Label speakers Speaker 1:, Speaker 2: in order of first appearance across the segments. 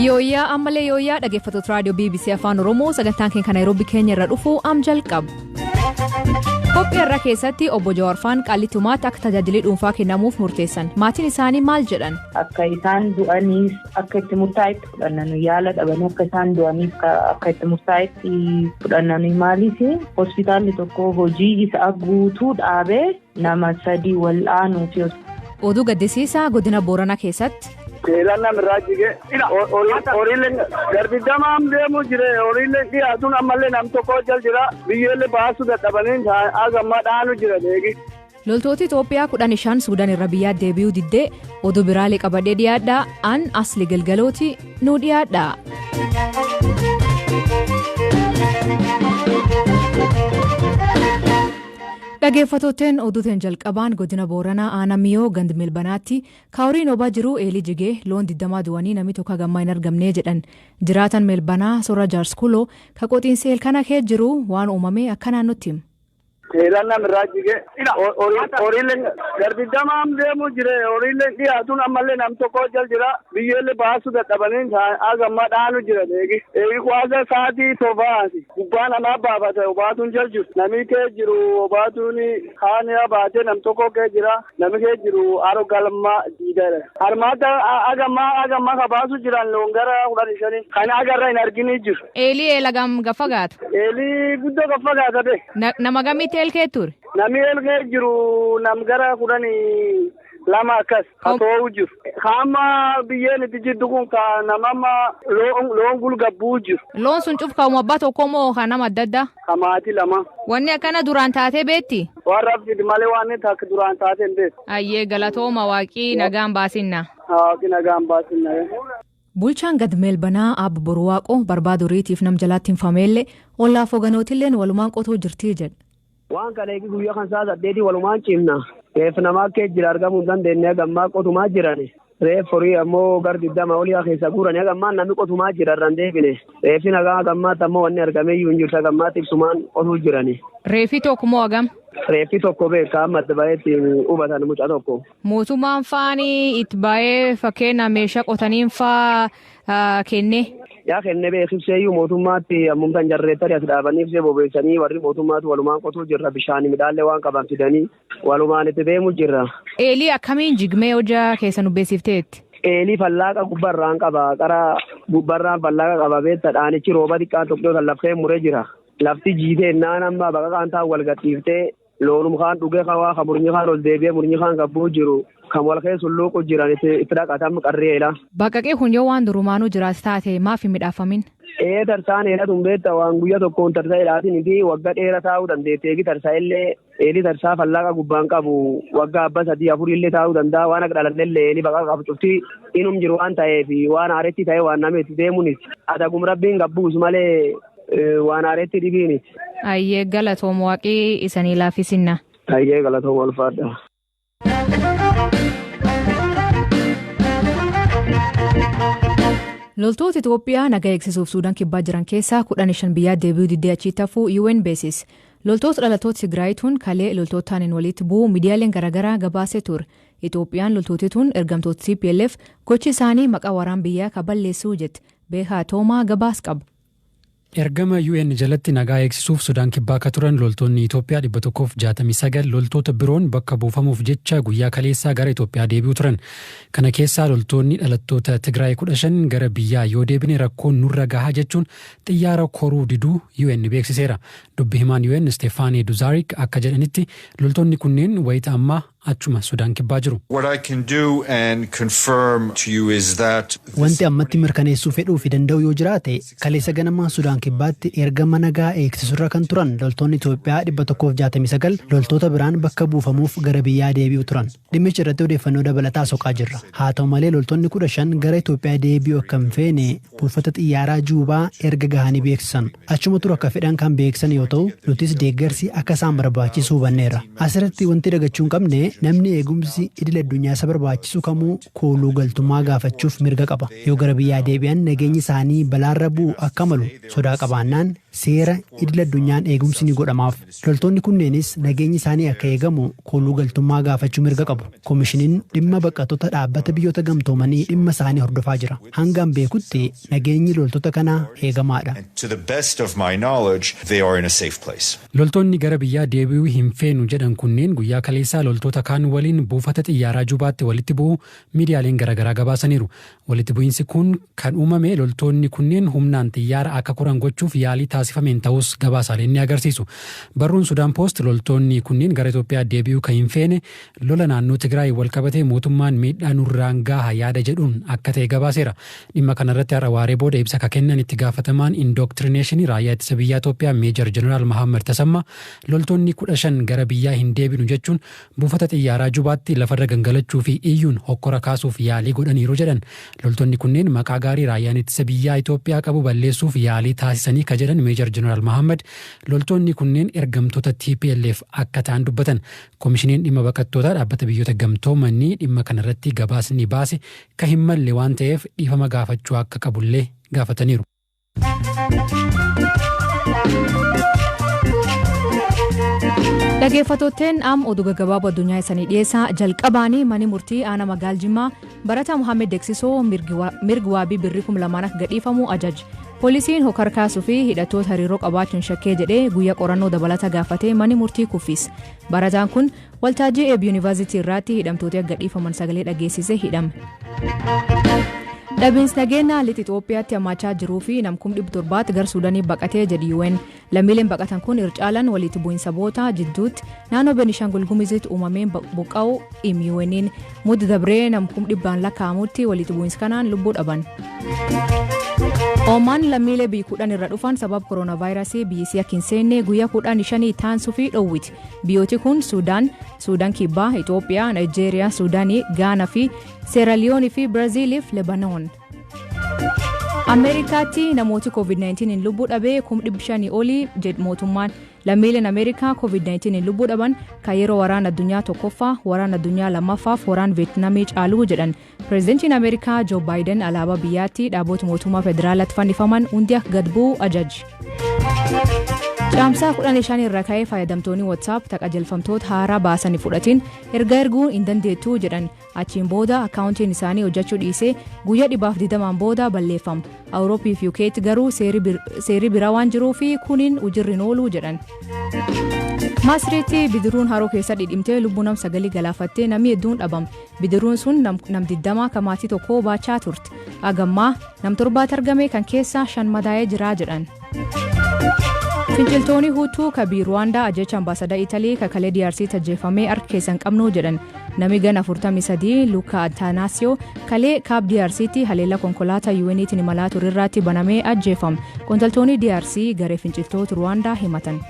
Speaker 1: Yooyyaa ammalee yooyyaa, dhaggeeffattoota raadiyoo BBC Afaan Oromoo, sagantaan keenya kan Naayiroobii keenya irra dhufu am jalqabu. Qophii irra keessatti obbo Jawaar faan Qaallittumaatti akka tajaajilli dhuunfaa kennamuuf murteessan. Maatiin isaanii maal jedhan?
Speaker 2: Akka isaan du'aniif akka itti murtaa'etti fudhannan, yaala dhabanii akka isaan du'aniif akka itti murtaa'etti fudhannan. Maaliif hospitaalli tokko hojii isaa guutuu dhaabee nama sadii wal'aanuuf?
Speaker 1: Oduu gaddisiisaa godina Booranaa keessatti.
Speaker 3: Seeraan namirraa jige, horiileen garbiddamaan deemuu jire, horiileen dhiyaatuun ammallee nam tokko jal jira, biyyeellee baasuu dadhabanii hagammaa dhaanu jira deegi.
Speaker 1: Loltooti Itoophiyaa 15 Suudaan irra biyyaa deebi'uu diddee. Oduu biraalee qabadhee dhiyaadhaa, an Asli Galgalooti, nu dhiyaadhaa. Dhaggeeffattooteen, oduuteen jalqabaan godina Booranaa aanaa Miyoo gand Milbanaatti kaawuriin obaa jiru eelii jigee loon 20 du'anii namni tokko gammaa hin argamne jedhan. Jiraatan Melbanaa Sora Jaarskuloo ka qotiinsi eelkana kee jiru waan uumame akka naannootti himu.
Speaker 3: Seeraan namirraa jige, horiileen garbiddamaan deemuu jire, horiileen dhiyaatuun ammallee nam tokko jal jira, biyyeellee baasuu dadhabanii hagammaa dhaanu jira deegi. Eegi kwaasa sa'aatii 7ti gubbaa namaa baafate, obaatuun jal jiru. Namni kee jiru obaatuun kaan baatee nam tokko kee jira, namni kee jiru haro galma diidara. Harmaata hagammaa ka baasuu jiran loon gara 15 kan agarra hin argini jiru.
Speaker 1: Eelii eela gam fagaatu?
Speaker 3: Eelii guddoo ka fagaata be.
Speaker 1: Nama gamitti eelkee ture?
Speaker 3: Namni eelkee jiru nam gara 12 akkas ka too'u jiru. Hamma biyyeen itti jiddu kun ka namamma loon gulgabbuu jiru.
Speaker 1: Loon sun cuf kaa'uma abbaa tokko moo kan nama adda addaa?
Speaker 3: Ka maatii lama.
Speaker 1: Wanni akkana duraan taatee beetti?
Speaker 3: Waan rabbi malee waan takka duraan taatee hin beektu.
Speaker 1: Ayyee, galatooma, waaqii nagaan baasinna.
Speaker 3: Waaqii nagaan baasinna.
Speaker 1: Bulchaan gad Meelbanaa Abbo Boruwaaqoo barbaadu horiitiif nam jalaatti hin fameelle ollaaf hoganootilleen walumaan qotuu jirtii jedha.
Speaker 4: Waan kana eegi guyyaa kan sa'a 8 walumaan cimna. Reef namaa kee jira argamuu hin dandeenye, gammaa qotumaa jiran. Reef horii ammoo gar 20 olii keessa guuranii gammaan namni qotumaa jira, irra hin deebine. Reeffi nagaa gammaatti ammoo wanni argamee iyyuu hin jirtu, gammaatti ibsumaan qotuu jirani.
Speaker 1: Reeffi tokko moo hagam?
Speaker 4: Reeffi tokko beekaa amma adda baheetti hubatan, mucaa tokko.
Speaker 1: Mootummaan faani itti baay'ee fakkeenya meeshaa qotaniin faa kenne.
Speaker 4: Yaa kenne beekibseeyyuu, mootummaatti ammumtan jarreettari as dhaabanii ibsee bobeessanii, warri mootummaatu walumaan qotuu jirra, bishaan midhaallee waan qaban fidanii walumaan itti deemu jirra.
Speaker 1: Eelii akkamiin jigmee hojjaa keessa nu beeksifteetti?
Speaker 4: Eelii fallaaqa gubbarraan qaba, qara gubbarraan fallaaqa qaba beekta, dhaanichi rooba xiqqaan tokko kan lafee muree jira. Lafti jiitee naan amma baqaqaan taan wal gadhiiftee loonum kaan dhugee kawaa kan murnyi kaan ol deebi'ee murnyi kaan gabbuu jiru kan wal keessa hulluuqu jiran itti dhaqatam qarreela.
Speaker 1: Baqaqee kun yoo waan durumaanuu jiraas taate maaf hin midhaafamin?
Speaker 4: Ee, tarsaan eelatuun beekta, waan guyya tokkoon tarsa eelaatiin fi wagga dheera taa'uu dandeette. Eegi tarsa illee eelii tarsaa fallaaqa gubbaan qabu waggaa abba sadii afurii illee taa'uu danda'a. Waan akka dhalannellee eelii baqa qabu cufti inum jiru waan ta'eef, waan haaretti ta'e waan namni itti deemuunis adagum rabbiin gabbuus malee waan haaretti dhibiinis.
Speaker 1: Ayyee, galatoom, waaqii isanii laaffisinna.
Speaker 4: Ayyee, galatoom, ulfaadha.
Speaker 1: Loltoota Itoophiyaa nagaa eegsisuuf Suudaan kibbaa jiran keessaa 15 biyyaa deebi'uu diddee achitti hafuu UN beeksise. Loltoota dhalatoota Tigraayituun kalee loltootaaniin walitti bu'uu miidiyaaleen garaagaraa gabaasee ture. Itoophiyaan loltootituun ergamtoota TPLF, gochi isaanii maqaa waraan biyyaa ka balleessuu jette. Beekaa Toomaa gabaas qaba.
Speaker 5: Ergama UN jalatti nagaa eegsisuuf Sudaan kibbaa akka turan loltoonni Itoophiyaa 169 loltoota biroon bakka buufamuuf jecha guyyaa kaleessaa gara Itoophiyaa deebi'u turan. Kana keessaa loltoonni dhalattoota Tigraay 15 gara biyyaa yoo deebine rakkoon nurra gahaa jechuun xiyyaara koruu diduu UN beeksiseera. Dubbi himaan UN Stefaanii Duzaarik akka jedhanitti loltoonni kunneen wayita ammaa achuma Sudaan kibbaa jiru.
Speaker 6: What I can do and confirm to you is that
Speaker 7: Wanti ammatti mirkaneessuu fedhuu fi danda'u yoo jiraate, kaleessa ganama Sudaan kibbaatti ergama nagaa eegsisurra kan turan loltoonni Itoophiyaa 169 loltoota biraan bakka buufamuuf gara biyyaa deebi'u turan. Dhimmicha irratti odeeffannoo dabalataa soqaa jirra. Haa ta'u malee, loltoonni 15 gara Itoophiyaa deebi'uu akka hin feene buufata xiyyaaraa Juubaa erga gahanii beeksisan. Achuma turu akka fedhan kan beeksisan yoo ta'u, nutis deeggarsi akka isaan barbaachisu hubanneerra. Asirratti wanti dagachuu hin qabne, namni eegumsi idil addunyaa isa barbaachisu kamuu kooluu galtummaa gaafachuuf mirga qaba. Yoo gara biyyaa deebi'an nageenyi isaanii balaarra bu'u akka malu sodaa qabaannaan Seera idil addunyaan eegumsi ni godhamaaf. Loltoonni kunneenis nageenyi isaanii akka eegamu kooluu galtummaa gaafachuu mirga qabu. Koomishiniin dhimma baqattoota dhaabbata biyyoota gamtoomanii dhimma isaanii hordofaa jira. Hangam beekutti nageenyi loltoota kanaa eegamaadha.
Speaker 6: And to the best of my knowledge, they are in a safe place.
Speaker 5: Loltoonni gara biyyaa deebi'uu hin feenu jedhan kunneen guyyaa kaleessaa loltoota kaan waliin buufata xiyyaaraa Jubaatti walitti bu'uu miidiyaaleen garaagaraa gabaasaniiru. Walitti bu'iinsi kun kan uumame loltoonni kunneen humnaan xiyyaara akka koran gochuuf yaalii taasifameen ta'us gabaasaaleen ni agarsiisu. Barruun Sudaan Poost loltoonni kunneen gara Itoophiyaa deebi'uu kan hin feene lola naannoo Tigraay wal qabatee mootummaan miidhaa nurraan gaha yaada jedhuun akka ta'e gabaaseera. Dhimma kanarratti har'a waaree booda ibsa ka kennan itti gaafatamaan indoctrination raayyaa ittisa biyyaa Itoophiyaa, Meejar Jeneraal Mahammad Tasammaa, loltoonni 15 gara biyyaa hin deebinu jechuun buufata xiyyaaraa Jubaatti lafarra gangalachuu fi iyyuun hokkora kaasuuf yaalii godhaniiru jedhan. Loltoonni kunneen maqaa gaarii raayyaan ittisa biyyaa Itoophiyaa qabu balleessuuf yaalii taasisanii ka jedhan Meejar Jeneraal Mahammad, loltoonni kunneen ergamtoota TPLF akka ta'an dubbatan. Koomishiniin dhimma baqattootaa dhaabbata biyyoota gamtoomanii dhimma kanarratti gabaasni baase ka hin malle waan ta'eef dhiifama gaafachuu akka qabullee gaafataniiru.
Speaker 1: Dhaggeeffattootteen, am oduu gaggabaaboo addunyaa isanii dhiyeessaa. Jalqabaanii, manni murtii aanaa magaal Jimmaa barataa Muhammed Deeksisoo mirgi waabii birrii 2000 akka gadhiifamu ajaje. Poolisiin hokar kaasuu fi hidhattoota hariiroo qabaachuun shakkee jedhee guyyaa qorannoo dabalata gaafatee manni murtii kuffise. Barataan kun waltaajii Eeb Yuunivarsiitii irratti hidhamtoota akka gadhiifaman sagalee dhageessisee hidhame. Dhabiinsi nageenyaa lixa Itoophiyaatti hammaachaa jiruu fi nam 700,000tti gara Suudaanii baqatee jedhi UN. Lammiileen baqatan kun irra caalan walitti bu'iinsa saboota jidduutti naannoo Beenishaangul Gumuzitti uumameen buqqa'u himi UN'n. Mudda dabree nam 100,000 lakkaa'amutti walitti bu'iinsa kanaan lubbuu dhaban. Oomaan lammiilee biyya 10 irra dhufan sababa kooronaavaayirasii biyyisii akka hin seenne guyyaa 15 taansuu fi dhoowwiti. Biyyooti kun Suudaan, Suudaan Kibbaa, Itoophiyaa, Naayijeeriyaa, Suudaanii, Gaanaa fi Seeraaliyoonii fi Biraaziiliif Lebanoon. Ameerikaatti namooti COVID-19 hin lubbuu dhabee 500,000 olii jedhu mootummaan. Lammiileen Ameerikaa COVID-19 hin lubbuu dhaban kan yeroo waraana addunyaa tokkoffaa, waraana addunyaa lammaffaaf waraana Veetnaamii caaluu jedhan. Pireezidantiin Ameerikaa Joo Baayiden alaabaa biyyaatti dhaabota mootummaa federaalaatti fannifaman hundi akka gad bu'u ajaje. Caamsaa 15 irra ka'ee fayyadamtoonni WhatsApp qajeelfamtoota haaraa baasanii fudhatiin erga erguu hin dandeettu jedhan. Achiin booda akkaawuntiin isaanii hojjechuu dhiisee guyyaa 120n booda balleeffama. Awurooppii fi UK'tti garuu seerri biraa waan jiruuf kuniin hojiirra hin oolu jedhan. Maasiriitti bidiruun haroo keessa dhidhimtee lubbuu nam sagalii galaafattee namni hedduun dhabame. Bidiruun sun nam 20 kan maatii tokko baachaa turte. Hagammaa nam torbaatti argame, kan keessaa shan madaa'ee jira jedhan. Finciltoonni Huutuu kabii Ruwaandaa ajjecha ambaasadaa Italii kakalee DRC tajjeefamee harka keessan qabnu jedhan. Namni gana 43 Luka Atanaasiyoo kalee kaab DRCtti haleellaa konkolaataa UN'tiin imalaa turerraatti banamee ajjeefame. Qondaaltonni DRC garee finciltoota Ruwaandaa himatan.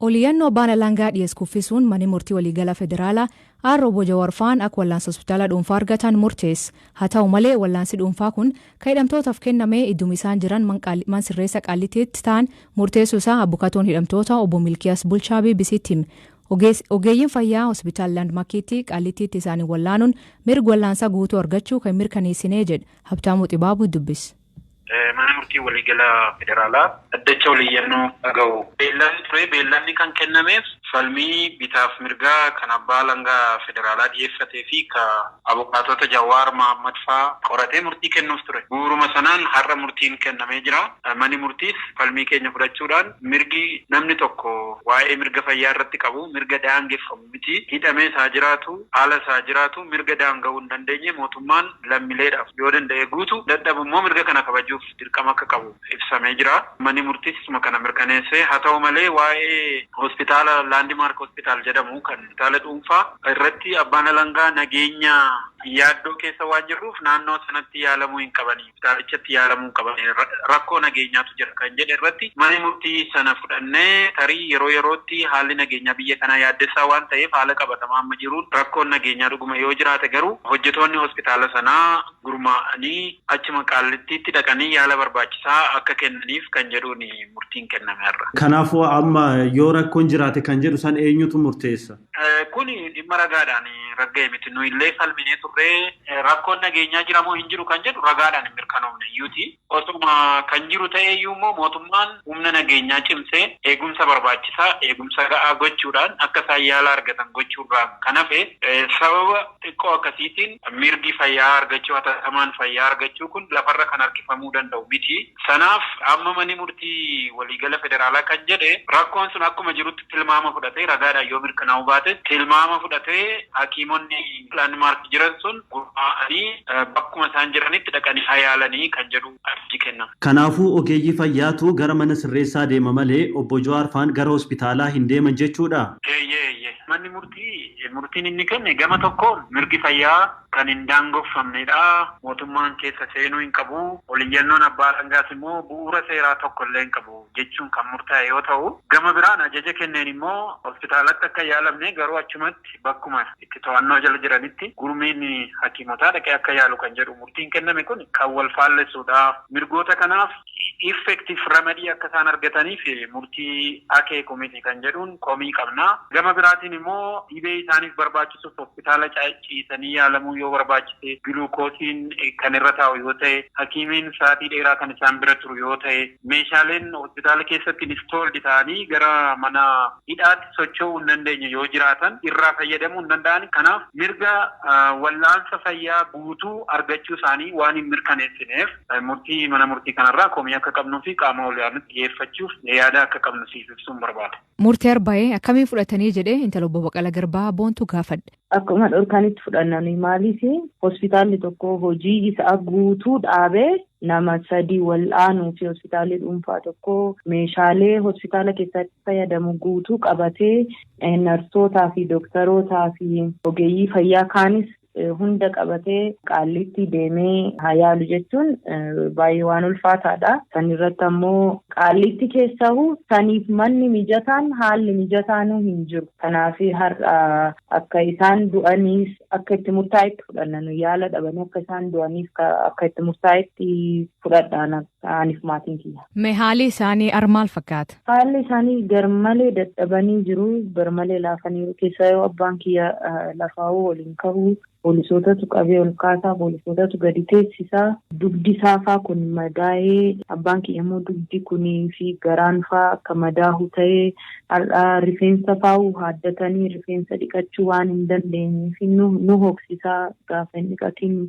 Speaker 1: Oliyyannoo abbaan alangaa dhiyeessu kuffisuun manni murtii waliigala federaalaa har'a obbo Jawaar faan akka wallaansa hospitaala dhuunfaa argatan murteesse. Haa ta'u malee, wallaansi dhuunfaa kun kan hidhamtootaaf kenname idduma isaan jiran man sirreessa Qaallitiitti ta'an murteessuu isaa abukaatoon hidhamtoota obbo Milkiyaas Bulchaa BBCtti hime. Ogeeyyiin fayyaa hospitaala Laandmaarkiitti Qaallitiitti isaanii wallaanuun mirga wallaansaa guutuu argachuu kan mirkaneessinee jedhe. Habtaamuu Xibaabuu dubbise.
Speaker 8: Mana murtii waliigala federaalaa dhaddacha oliyyannoo dhaga'u. Beellamni ture, beellamni kan kennameef falmii bitaaf mirgaa kan abbaa alangaa federaalaa dhiyeeffatee fi ka abukaatota Jawaar Mahammad faa qoratee murtii kennuuf ture. Bu'uuruma sanaan har'a murtiin kennamee jira. Manni murtiis falmii keenya fudhachuudhaan mirgi namni tokko waa'ee mirga fayyaa irratti qabu mirga daangeffamu miti. Hidhamee isaa jiraatu, haala isaa jiraatu, mirga daanga'uu hin dandeenye mootummaan lammiileedhaaf yoo danda'e guutu, dadhabu immoo mirga kana kabajuuf dirqama akka qabu ibsamee jira. Manni murtiis isuma kana mirkaneessee, haa ta'u malee, waa'ee hospitaala Laandimaark Hospitaal jedhamu kan hospitaala dhuunfaa irratti abbaan alangaa nageenya yaaddoo keessa waan jirruuf naannoo sanatti yaalamuu hin qabanii, hospitaalichatti yaalamuu hin qabanii, rakkoo nageenyaatu jira kan jedhe irratti manni murtii sana fudhannee, tarii yeroo yerootti haalli nageenyaa biyya kanaa yaaddessaa waan ta'eef, haala qabatamaa amma jiruun rakkoon nageenyaa dhuguma yoo jiraate garuu hojjetoonni hospitaala sanaa gurmaa'anii achuma Qaallittiitti dhaqanii yaala barbaachisaa akka kennaniif kan jedhuun murtiin kenname har'a.
Speaker 9: Kanaafuu amma yoo rakkoon jiraate kan jedhu san eenyutu murteessa?
Speaker 8: Kuni dhimma ragaadhaan ragga'e miti. Nu illee falminee turree rakkoon nageenyaa jira moo hin jiru kan jedhu ragaadhaan hin mirkanoofne iyyuuti. Osuma kan jiru ta'e iyyuu immoo mootummaan humna nageenyaa cimsee eegumsa barbaachisaa, eegumsa ga'aa gochuudhaan akka isaan yaala argatan gochuurraa kan hafe, sababa xiqqoo akkasiitiin mirgi fayyaa argachuu, hatattamaan fayyaa argachuu kun lafarra kan harkifamuu danda'u miti. Sanaaf amma manni murtii waliigala federaalaa kan jedhe, rakkoon sun akkuma jirutti tilmaama fudhatee, ragaadhaan yoo mirkanaa'uu baate tilmaama fudhatee, hakiimonni Landmark jiran sun gurmaa'anii bakkuma isaan jiranitti dhaqanii haa yaalanii kan jedhu ajaji kenna.
Speaker 9: Kanaafuu ogeeyyii fayyaatu gara mana sirreessaa deema malee obbo Jawaar faan gara hospitaalaa hin deeman jechuudha?
Speaker 8: Eeyyee, eeyyee. Manni murtii murtiin inni kenne gama tokkoon mirgi fayyaa kan hin daangeffamnedha. Mootummaan keessa seenuu hin qabu. Oliyyannoon abbaa alangaas immoo bu'uura seeraa tokko illee hin qabu jechuun kan murtaa'e yoo ta'u, gama biraan ajaja kenneen immoo hospitaalatti akka hin yaalamne, garuu achumatti bakkuma itti to'annoo jala jiranitti gurmiin hakiimotaa dhaqee akka yaalu kan jedhu murtiin kenname kun kan wal faallessuudha. Mirgoota kanaaf effective remedy akka isaan argataniif murtii akeeku miti kan jedhuun komii qabna. Gama biraatiin immoo dhibee isaaniif barbaachisuuf hospitaala ciisanii yaalamuu yoo barbaachise, giluukoosiin kan irra taa'u yoo ta'e, hakiimiin sa'aatii dheeraa kan isaan bira turu yoo ta'e, meeshaaleen hospitaala keessatti installed ta'anii gara mana hidhaatti socho'uu hin dandeenye yoo jiraatan irraa fayyadamuu hin danda'an. Kanaaf mirga wallaansa fayyaa guutuu argachuu isaanii waan hin mirkaneessineef, murtii mana murtii kanarraa komii akka qabnuu fi qaama ol'aanutti dhiyeeffachuuf yaada akka qabnu siif ibsuun barbaada.
Speaker 1: Murtee arba'ee akkamiin fudhatanii jedhee intala obbo Baqqalaa Garbaa Boontuu gaafadhe.
Speaker 2: Akkuma dhorkanitti fudhannanii, maaliif hospitaalli tokko hojii isaa guutuu dhaabee nama sadii wal'aanuu fi hospitaalli dhuunfaa tokko meeshaalee hospitaala keessatti fayyadamu guutuu qabatee, narsootaa fi dooktarootaa fi ogeeyyii fayyaa kaanis hunda qabatee Qaallitti deemee haa yaalu jechuun baay'ee waan ulfaataadha. San irratti ammoo Qaallitti keessahuu saniif manni mijataan, haalli mijataanuu hin jiru. Kanaaf har'a akka isaan du'aniif akka itti murtaa'etti fudhanna. Yaala dhabanii akka isaan du'aniif akka itti murtaa'etti fudhadhaan aniif maatiin kiyya.
Speaker 1: Mee haalli isaanii maal fakkaata?
Speaker 2: Haalli isaanii garmalee dadhabanii jiru. Garmalee laafaniiru. Keessaa yoo abbaan kiyya lafaa'uu waliin ka'uu, poolisootatu qabee ol kaasaa, poolisootatu gadi teessisaa. Dugdi saafaa kun madaa'ee, abbaan kiyya immoo dugdi kunii fi garaan faa akka madaahu ta'ee, har'a rifeensa faa'u haaddatanii rifeensa dhiqachuu waan hin dandeenyeef nu hoksisaa. Gaafa hin dhiqatiin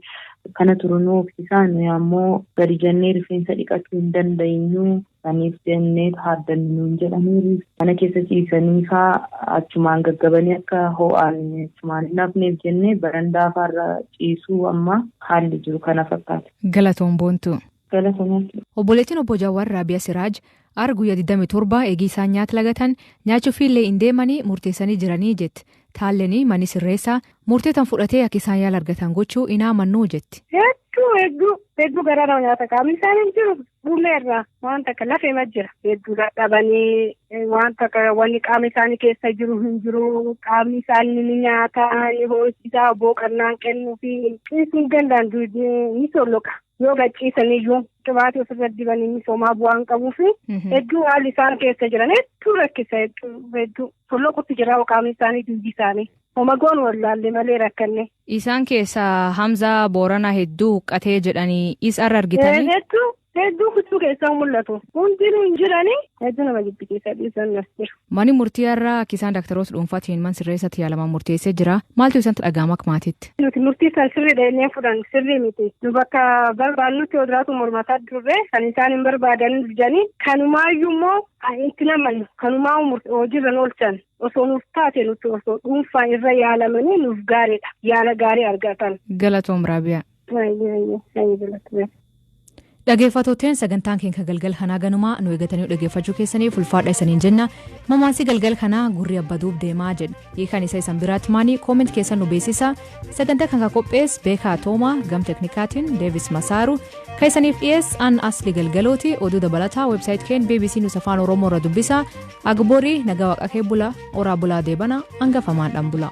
Speaker 2: kana turu nu hoksisaa. Nu ammoo gadi jennee rifeensa dhiqachuu hin dandeenyu. Saniif jennee haaddannu nuun jedhanii, mana keessa ciisanii faa achumaan gaggabanii akka ho'aan achumaan hin hafneef jennee barandaa faarra ciisuu. Amma haalli jiru kana fakkaata.
Speaker 1: Galatoon, Boontu.
Speaker 2: Galatoon.
Speaker 1: Obboleettiin obbo Jawaar, Raabiyaa Siraaj, ar guyyaa 27 eegii isaan nyaata lagatan nyaachuufiillee hin deemanii murteessanii jiranii jetti. Taalleenii manni sirreessaa murtee tan fudhatee akka isaan yaala argatan gochuu hin amannuu jetti.
Speaker 10: Hedduu hedduu hedduu garaa nama nyaata. Qaamni isaanii hin jiru, dhumeerra waan takka lafeema jira. Hedduu dadhabanii, waan takka wanni qaama isaanii keessa jiru hin jiru. Qaamni isaanii ni nyaata, ni hoosisaa, boqonnaan kennuu fi ciisuu hin danda'an, ni solloqa. Yoo gachiisaniyyuu qibaatii ofirra dibanii misoomaa bu'aan qabuu fi hedduu haalli isaan keessa jiran hedduu rakkisa, hedduu hedduu solloqutti jira qaamni isaanii, dugdi isaanii. Homa goon wallaalle malee rakkanne.
Speaker 1: Isaan keessaa Hamzaa Booranaa hedduu huqqatee jedhanii isa irra argitanii.
Speaker 10: Hedduu hedduu kutuu keessaa mul'atu. Hundinuu hin jiranii, hedduu nama jibbisiisa, dhiisan as jiru.
Speaker 1: Manni murtii irraa akka isaan dooktaroota dhuunfaatiin man sirreessatti yaalaman murteessee jira. Maaltu isaanitti dhaga'ama akka maatiitti?
Speaker 10: Nuti murtii san sirriidha jennee fudhan, sirrii miti. Nu bakka barbaannutti odraatu mormataa turre, kan isaan hin barbaadan didanii, kanumaayyuu immoo itti namannu, kanumaa hojiirra oolchan. Osoo nuuf taate, nuti osoo dhuunfaan irra yaalamanii nuuf gaariidha. Yaala gaarii argatan.
Speaker 1: Galatoom, Raabiyaa. Dhaggeeffattootni, sagantaan keenya galgal kanaa ganumaa. Nu eegatanii dhaggeeffachuu keessaniif ulfaadha isaniin jenna. Mammaansi galgal kanaa "Gurri abbaduuf deemaa" jedha. Hiikan isa isan biraatti maanii? Comment keessan nu beeksisa. Sagantaa kan qophees Beekaa Toomaa, gam teknikaatiin Deevis Masaaru, kan isaniif dhiyees an Asli Galgalooti. Oduu dabalataa website keenya BBC News Afaan Oromoo irra dubbisa. Agborii nagaa waaqa kee bula, oraa bulaa, deebana hangafamaadhaan bula.